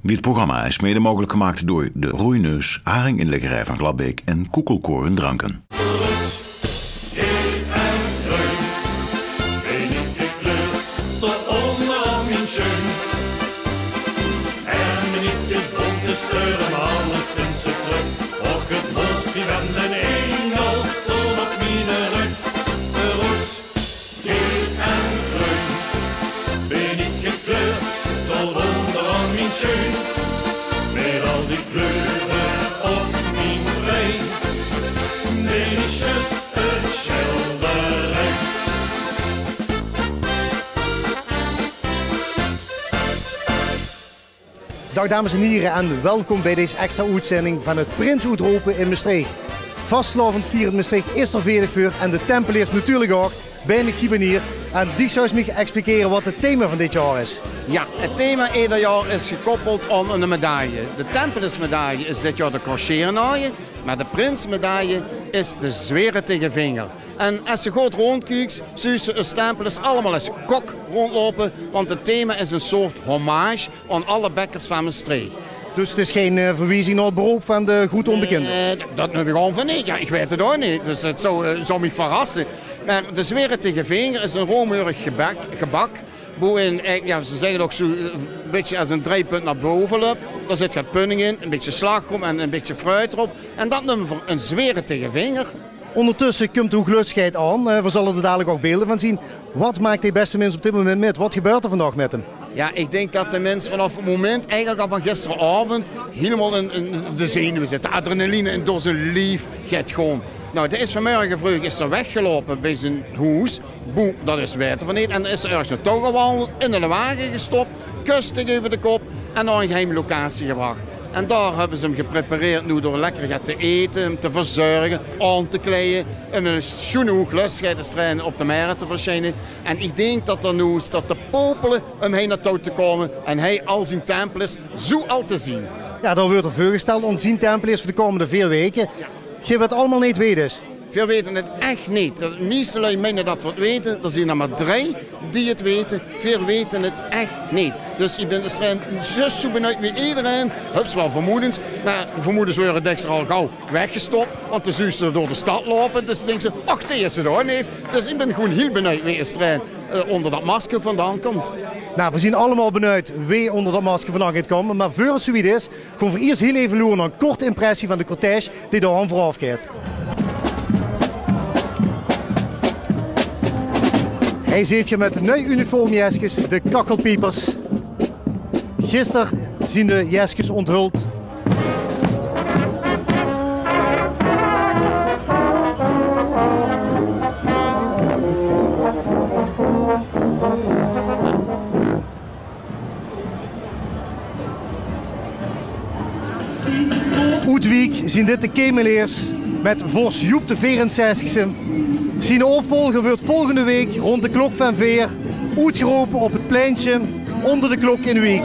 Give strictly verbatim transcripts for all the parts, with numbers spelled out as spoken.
Dit programma is mede mogelijk gemaakt door De Roeineus, haringinleggerij Van Gladbeek en Koekelkoren Dranken. Roet, geel en greun, bin ich gekleurd, tot ónger aan mien sjeun. En mien niek is bónt, de sjtuur en alles vinjs se trök. Och, 't mós wie wen den ingel sjtoon op miene rök. Roet, geel en greun, bin ich gekleurd, tot ónger aan mien sjeun. Mit al die kleure op mien brein, bin ich zjus ein sjilderij. Daag dames en hiere en welkom bie dees extra oetzending van 't Prins Oetrope in Mestreech. Vastelaovend vierend Mestreech is d'r veerdig veur en de Tempeleers natuurlik ouch. Bie mich hie bie hie. En die zouws mich explicere wat 't thema van dit jaor is. Jao, 't thema eder jaor is gekoppeld aan ein medaille. De Tempeleersmedaille is dit jaor de Crochetsnajer, mer de Prinsmedaille is de Zwere taenge Vinger. En es se good róndjkieks, zuus se, de Tempeleers allemaol es kok róndjloupe, want 't thema is ein soort hommage aan alle bekkers van Mestreech. Dus 't is gein, eh, verwiezing nao 't beroop van de groete ónbekinde? Eh, d-, dat num ich gaar van neet. Jao, ich weit 't ouch neet. Dus 't zou, eh, zou mich verrasse. Mer de Zwere taenge Vinger is ein roomheurig gebak, gebak, boe-in, eh, jao, ze zègke ouch zoe, eh, ein bietje es ein dreijpunt nao bove löp. Dao zit get pudding in, ein bietje slagroom en ein bietje fruit d'rop. En dat numme v'r ein zwere taenge vinger. Óngertösse kump de hoeglöstegheid aan. Eh, v'r zalle d'r dalik ouch beelde van zeen. Wat maak de bèste mins op dit moment mit? Wat gebäört d'r vandaag mit häöm? Jao, ich dink dat de mins vanaaf 't moment eigelik al van gisteraovend hielemaol in, in de zenuwe zit. De adrenaline in door zien lief geit gaon. Noe, dae is vanmorge vreug is 'r weggeloupe bie zien hoes. Boe, dat is, weite v'r neet. En is 'r örges naotouw gewandeld, in eine wage gestop, köstig euver de kop en nao ein geheim locatie gebrach. En dao höbbe ze 'm geprepareerd noe door lekker get te ete, 'm te verzörge, aon te kleie, in ein sjoen hoeglöstegheidsestrèn op de Merret te versjiene. En ich dink dat 'r noe steit te popele óm hie naotouw te kómme en hie al zien Tempeleers zoe al te zeen. Jao, dao weurt 'r veurgesteld aon zien Tempeleers veur de kómmende veer waeke. Jao. Geer weit 't allemaol neet wae 't is? Veer weite 't ech neet. De mieste lui meine dat v'r 't weite. D'r zeen d'r mer drei die 't weite. Veer weite 't ech neet. Dus ich bin zjus zoe benuujd wie ederein. Höbs waal vermoedens, mer de vermoedens weure dèks al gaw weggestop, want de zuus ze door de stad loupe, dus dan dinks se: "Och, dae is 't ouch neet." Dus ich bin gewoen hiel benuujd wae 't is, eh, ónger dat masker vandaan kump. Noe, v'r zeen allemaol benuujd wae ónger dat masker vandaan geit kómme, mer veur 't zoe wied is, gaon v'r iers hiel eve loere nao 'n korte impressie van de cortège die dao aan veuraaf geit. Hie zeet geer mit nui uniformjeskes de Kachelpiepers. Gister zeen de jeskes ónthuld. Oet Wiek zeen dit de Kemeleers mit vors Joep de veerenzestigste. Ziene opvolger weurt volgende waek rónd de klok van veer oetgerope op 't pleintje ónger de klok in Wiek.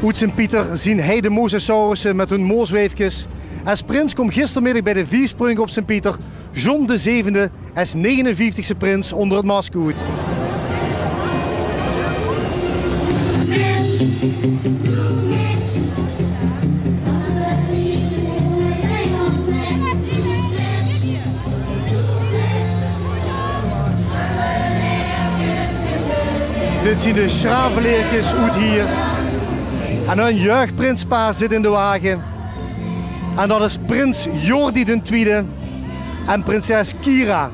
Oet Sint Pieter zeen hie de mosasaurusse mit hun mosweefkes. Es prins kump gistermiddig bie de viefsprunk op Sint Pieter John de zevende es negenenvieftigste prins ónger 't masker oet. Dit zeen de Sjraveleerkes oet Heer. En hun jeugdprinspaar zit in de wage. En dat is prins Jordi d'n Twiede en prinses Kira.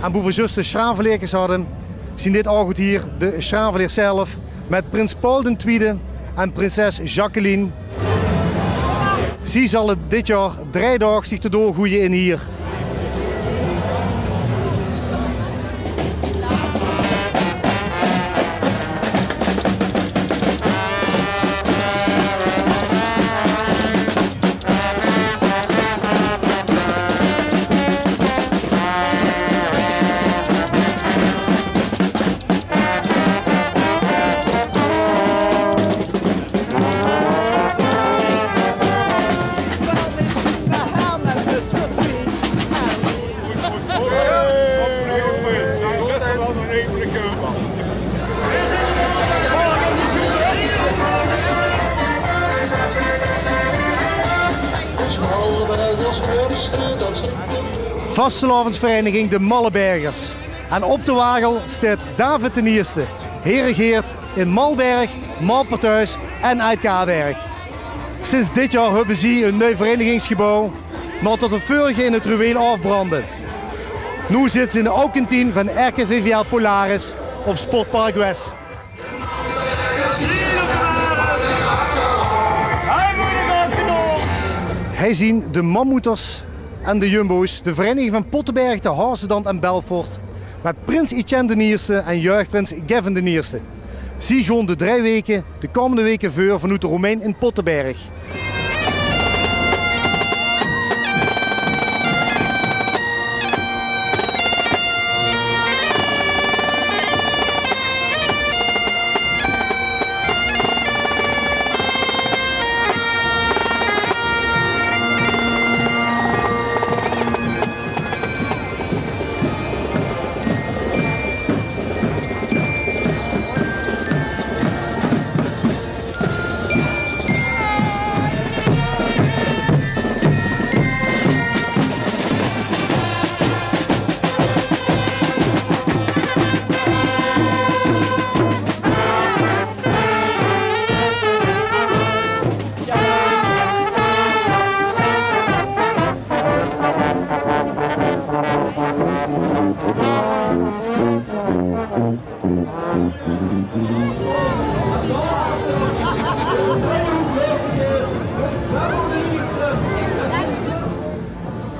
En boe v'r zjus de Sjraveleerkes hadde, zeen dit ouch oet Heer de Sjraveleers zelf, mit prins Paul d'n Twiede en prinses Jacqueline. Zie zalle dit jaor drei daog zich te doorgoeie in Heer. Vastelaovendsvereiniging De Mallebergers. En op de wagel steit David d'n Ierste. Heer regeert in Malberg, Malpertuis en Aed Kaberg. Sinds dit jaor höbbe zie hun nui vereinigingsgebouw, naotot 't veurige in 't ruïne aofbrandde. Noe zitte ze in de aw kantien van R K V V L Polaris op Sportpark West. Hei zien de Mammoeters en de Jumbo's, de vereiniging van Pottenberg, de Hazendant en Belfort, mit prins Etienne d'n Ierste en jeugprins Gavin d'n Ierste. Zie goon de drei weke, de koumende weke veur vanoet de Romein in Pottenberg.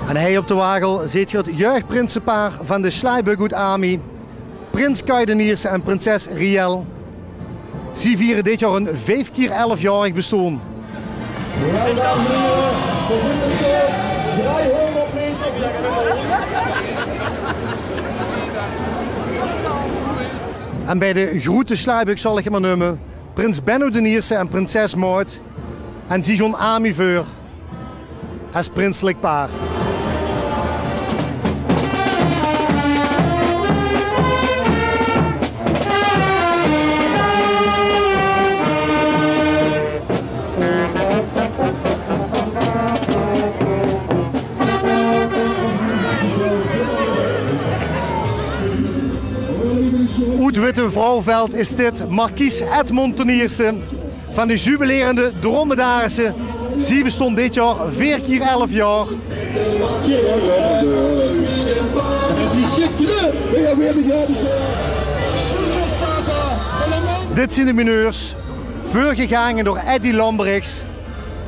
En hei op de wagel zeet geer 't jeugprinsepaar van de Sjlaaibuik oet Amie, prins Kai d'n Ierste en prinses Riel. Zie viere dit jaor hun vief kier elfjaorig bestoon. En bij de groete Sjlaaibuik, zal ich 't mer neume, prins Benno d'n Ierste en prinses Maud. En zie goon Amie veur es prinselik paar. Oet Witte Vrouweveld is dit markies Edmond d'n Ierste van de jubilerende Dromedarisse. Zie bestoon dit jaor vier kier elf jaor. Dit zien de mineurs, veurgegaange door Eddy Lambrechts.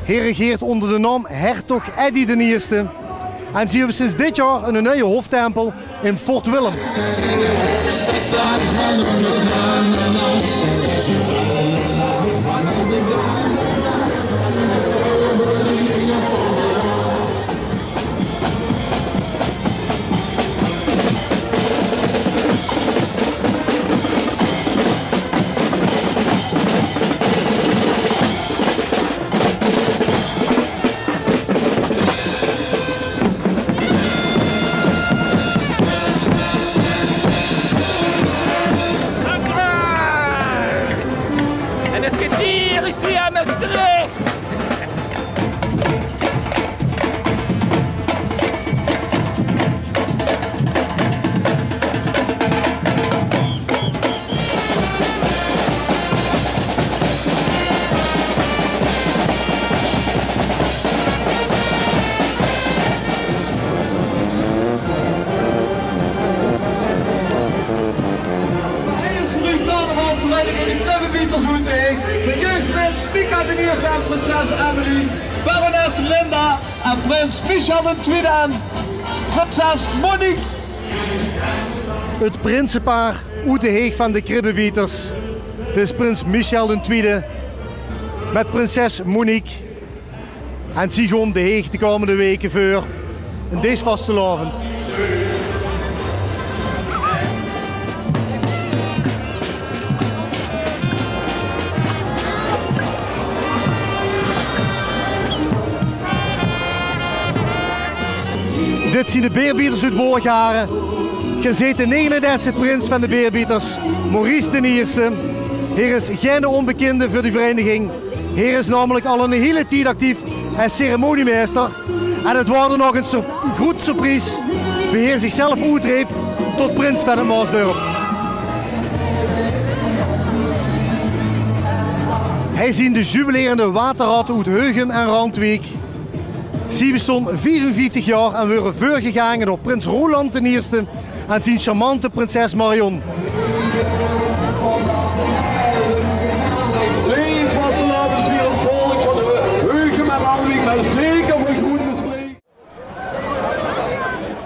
Heer regeert oonder de naom Hertog Eddy d'n Ierste. En zie höbbe sinds dit jaor 'ne nuie hoftempel in Fort Willem. En 't geit hie, ich zeen Mestreech. Hei is veur uch carnavalsvereiniging de Kribbebieters oet Heeg, mit jeugprins Mika d'n Ierste en prinses Emily, barones Linda en prins Michel d'n Twiede en prinses Monique. 't Prinsepaar oet de Heeg van de Kribbebieters. Dit is prins Michel d'n Twiede mit prinses Monique. En zie goon de Heeg de koumende weke veur in dees vastelaovend. Dit zien de Beerbieters oet Borghare. Geer zeet de negenendertigste prins van de Beerbieters, Maurice d'n Ierste. Heer is geine ónbekinde veur die vereiniging. Heer is namelik al 'n hiele tied actief es ceremoniemeister. En 't waor nog 'n sur-, groet surprise beheer zichzelf oetreep tot prins van het Maasdörp. Hei zien de jubilerende waterratte oet Heugem en Randwijk. Zie bestoon viefenvieftig jaor en weure veurgegaange door prins Roland d'n Ierste en zien charmante prinses Marion. Leef vastelaovend is weer het volk van de Heugem en Randwijk, maar zeker van Groet Mestreech.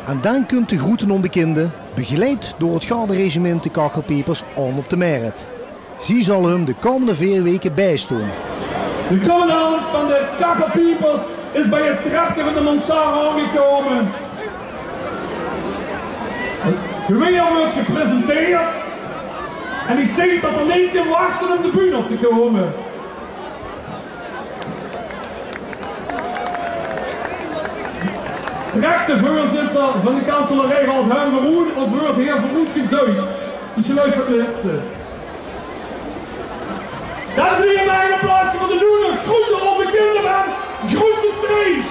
En dan kump de groeten onbekinde, begeleid door het garderegiment de Kachelpiepers, aan op de Merret. Zie zal hun de komende veer weke bijstoon. De commandant van de Kachelpiepers is bij het trepke van de mansard aangekome. Het geweer weurt gepresenteerd en ich zeen dat er neet kan wachte om de bühne op te kome. Direct de veurzitter van de kanselarij, Ralf Hermeroen, of weurt heer veroet geduid? Ich geluif het lètste. Dames en hiere, maag ich ein applaus veur de noe nog groeten onbekinde van Groet Mestreech.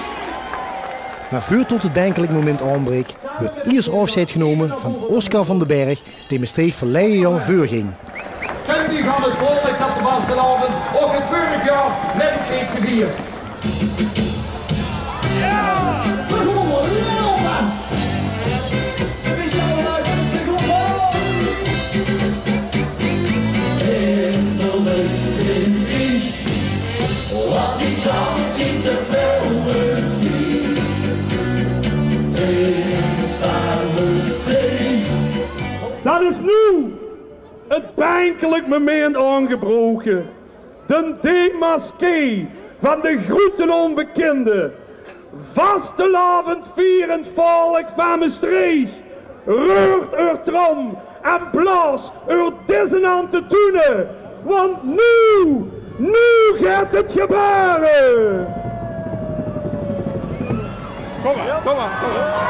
Maar veurtot het denkelijk moment aanbreek, weurt iers aofsjeid genome van Oscar van den Berg, dee Mestreech verleie jaor veurging. Kènt geer van het volk dat de vastelaovend ouch het veurig jaor mit Mestreech gevierd? Ja! Speciaal vanuit Mestreech. Dat is noe het pijnlijk moment aangebroke. Den demasqué van de groeten onbekinde. Vastelaovendvierend volk van Mestreech, reurt eur trom en blaos eur dissonante toene, want noe, noe geit het gebäöre. Kom maar, kom maar, kom maar.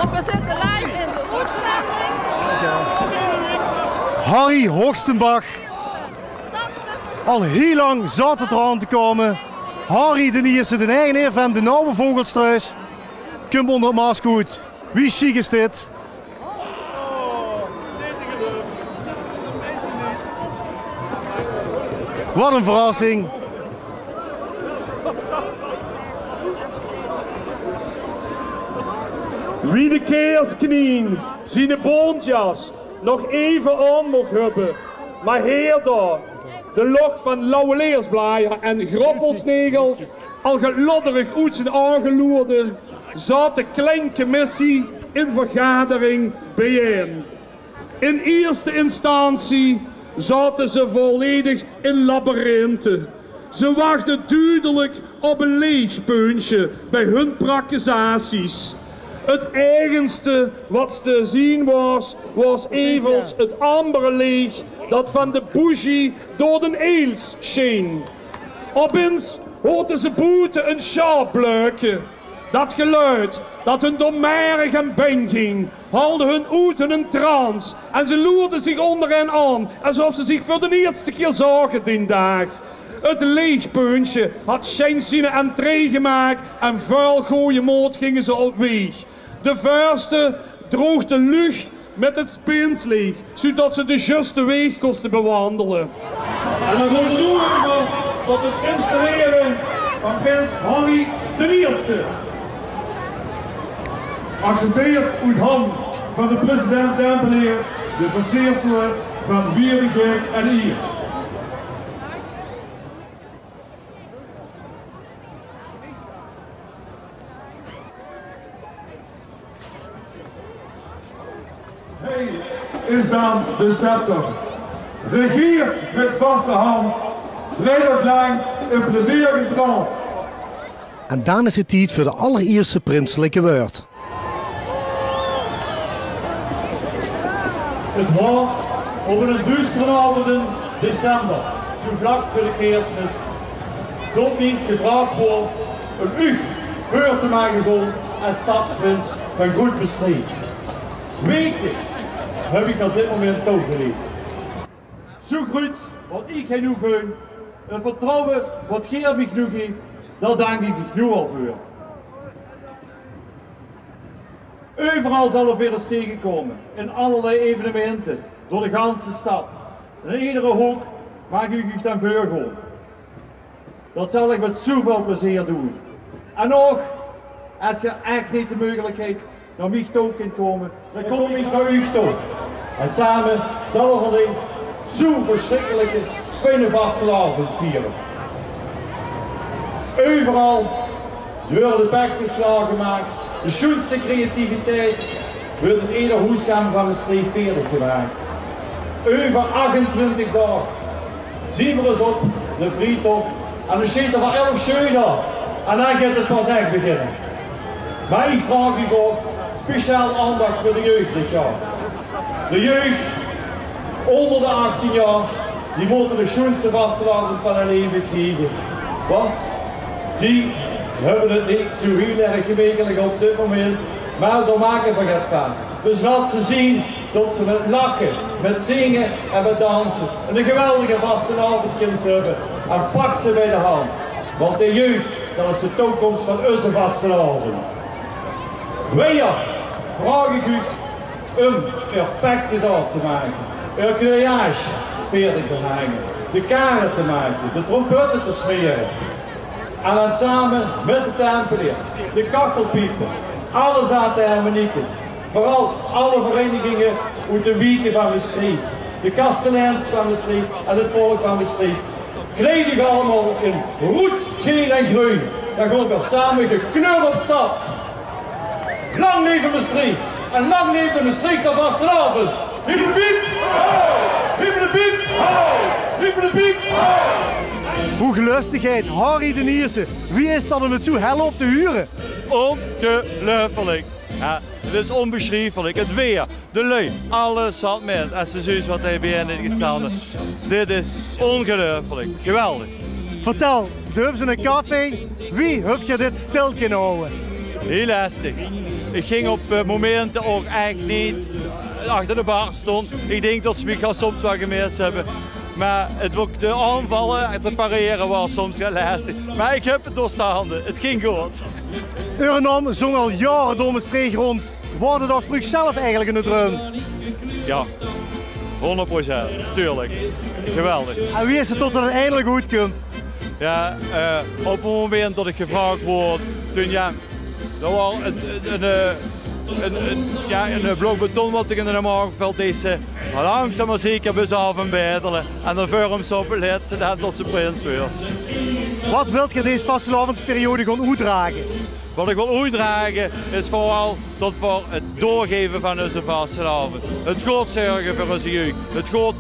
Of we zitten live in de oetzending. Harry Hoogstenbach. Al hiel lang zaot het d'r aan te kome. Harry d'n Ierste, d'n eigenaer van de Nouwe Vogelstruis, kump onder het masker oet. Wie sjiek is dit? Wat ein verrassing. Wie de keersknien ziene bóntjas nog eve aan moch höbbe, maar heer dao de loch van lauweleersblajer en groffelsnegel al get lodderig oet zien aoge loerde, zaot de klein commissie in vergadering bijein. In ierste instantie zaote ze volledig in labyrinte. Ze wachte dudelik op ein leeg peuntje bij hun prakkezaties. Het eigenste wat te zien waas, waas evels het ambere leech dat van de bougie door den eels sjeen. Opins hoorde ze boete ein sjaop bluike. Dat geluid, dat hun door merg en been ging, haalde hun oet hun trance en ze loerde zich onderin aan, esof ze zich veur den ierste kier zaoge dien daag. Het leech peuntje had sjins ziene entree gemaak en veul gooje mood ginge ze op weeg. De veurste droog de luch mit het spins leech, zoetot ze de juuste weeg koste bewandele. En dan gaon we noe euver tot het installere van prins Harry d'n Ierste. Accepteert oet han van de president Tempeleer de verseersele van Wierdegek en Ier. Hei is dan de scepter. Regeert mit vaste hand. Blief lang ein plezierige trouw. En dan is het tied veur de allerierste prinselike wäörd. Het waor op eine duustere aovend in december, zoe vlak veur de Keersmis, tot miech gevraog woort um uuch veur te mage goon es stadsprins van Groet Mestreech. Weke höb iech op dit moment touwgeleef. Zoe groet waor iech hei noe goon 't Vertrouwe wat geer mich noe geef, dao dank ich uch noe al veur. Euveral zal 'r weer ins taengekómme, in allerlei evenemente, door de ganse stad. En in edere hook maag ich uch dan veurgaon. Dat zal ich mit zoeväöl plezeer doon. En ouch, es geer ech neet de meugelikheid nao mich touw kint kómme, dan kóm ich nao uch touw. En same zalle v'r ein zoe versjrikkelike fijne vastelaovend viere. Euveral weure de pekskes klaorgemaak. De sjoenste creativiteit weurt in eder hoeskamer van Mestreech veerdeg gemaak. Euver achtentwintig daog zien v'r ós op de Vriethof en dan sjete v'r elf sjeun dao. En dan geit 't pas ech beginne. Mer ich vraog uch ouch speciaal aandach veur de jeug dit jaor. De jeug ónger de achttien jaor, die mótte de sjoenste vastelaovend van hun leve kriege. Want die höbbe 't neet zoe hiel erg gemekelik op dit moment, mer dao make v'r get van. Dus laot ze zien tot ze mit lache, mit zinge en mit danse 'ne geweldige vastelaovend kinne höbbe. En pak ze bie de hand. Want de jeug, dat is de toekoms van ózze vastelaovend. Wiejer vraog ich uch óm eur pekskes aof te make, eur knuiaasj veerdeg te make, de kare te make, de tromputte te smere. En dan same mit de Tempeleers, de Kachelpiepers, alle zate hermeniekes, veural alle vereiniginge oet de wieke van Mestreech, de kasteleins van Mestreech en 't volk van Mestreech. Kleid uch allemaol in roed, geel en greun. Dan gaon v'r same gekleurd op stap. Lang leve Mestreech en lang leve de Mestreechter vastelaovend. Hiep de piep! Hiep de piep! Hiep de piep! Hoeglöstegheid, Harry d'n Ierste. Wie is dat óm 't zoe hel op te hure? Óngeluifelik. Jao, 't is ónbesjrieflik. 't Weer, de lui, alles zat mit. Es se zuus wat hie bie-ein is gestande. Dit is óngeluifelik. Geweldig. Vertèl, doe höbs 'ne café. Wie höb geer dit stèl kinne hawwe? Hiel lestig. Ich ging op, eh, momente ouch ech neet achter de bar staon. Ich dink tot ze mich soms waal gemis höbbe. Mer 't, ouch de aanvalle te parere waor soms hiel lestig. Mer ich höb 't doorstande. 't Ging good. Eure naom zóng al jaore door Mestreech rónd. Waor dat ouch veur uch zelf eigelik 'ne droum? Jao, hónderd procent, tuurlik. Geweldig. En wie is 't tot 't eindelik good kump? Jao, eh, op 't moment tot ich gevraog woort, toen, jao, dat waor 'n, 'n, 'n, eh, 'n, 'n, jao, 'n, eh, blok beton wat ich in de maag vèlt, dees se langzaam mer zeker bis aaf en bijdele. En dan veur 'm zo op 't lètste dan tot se prins weurs. Wat wilt geer dees vastelaovendsperiode gaon oetdrage? Wat ich wil oetdrage is veural tot veur 't doorgaeve van ózze vastelaovend. 't Good zörge veur ózze jeug. 't Good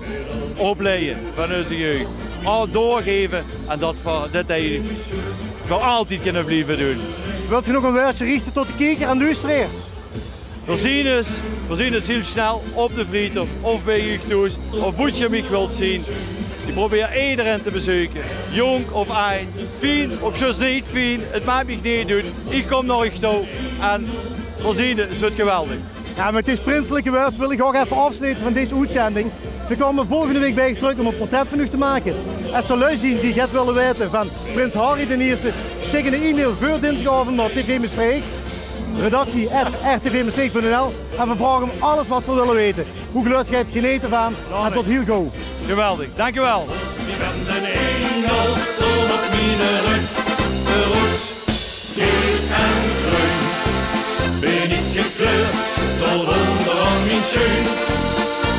opleie van ózze jeug. Al doorgaeve en tot veur dit hie veur altied kinne blieve doon. Wilt geer nog e wäördje riechte tot de kieker en loesteraar? Veer zien ós, veer zien ós hiel snel op de Vriethof of bie uch thoes of boe geer mich wilt zien. Ich probeer ederein te bezeuke. Jónk of aajd, fien of zjus neet fien, 't maak mich neet oet. Ich kóm nao uch touw en veer zien ós, 't weurt geweldig. Jao, mit dees prinselike wäörd wil ich ouch effe aafsloete van dees oetzending. Veer kómme volgende week bie uch trök óm e portrèt van uch te make. Es d'r lui zien die get wille weite van prins Harry d'n Ierste, sjik 'n e-mail veur dinsdigaovend nao T V Mestreech, redactie at r t v mestreech punt n l. En veer vraoge óm alles wat veer wille weite. Hoeglöstegheid, geneet d'rvan en tot hiel gauw. Geweldig, dankjewel. Wie bent een engel, stond op miene rug. Roed, geel en greun. Bin ich gekleurd tot ónger aan mien sjeun.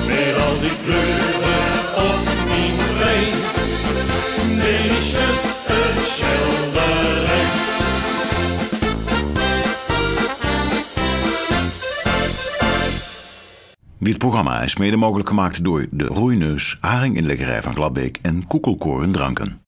Mit al die kleure op mien brein. Bin ich zjus ein sjilderij. Dit programma is mede mogelijk gemaakt door De Roeineus, haringinleggerij Van Gladbeek en Koekelkoren Dranken.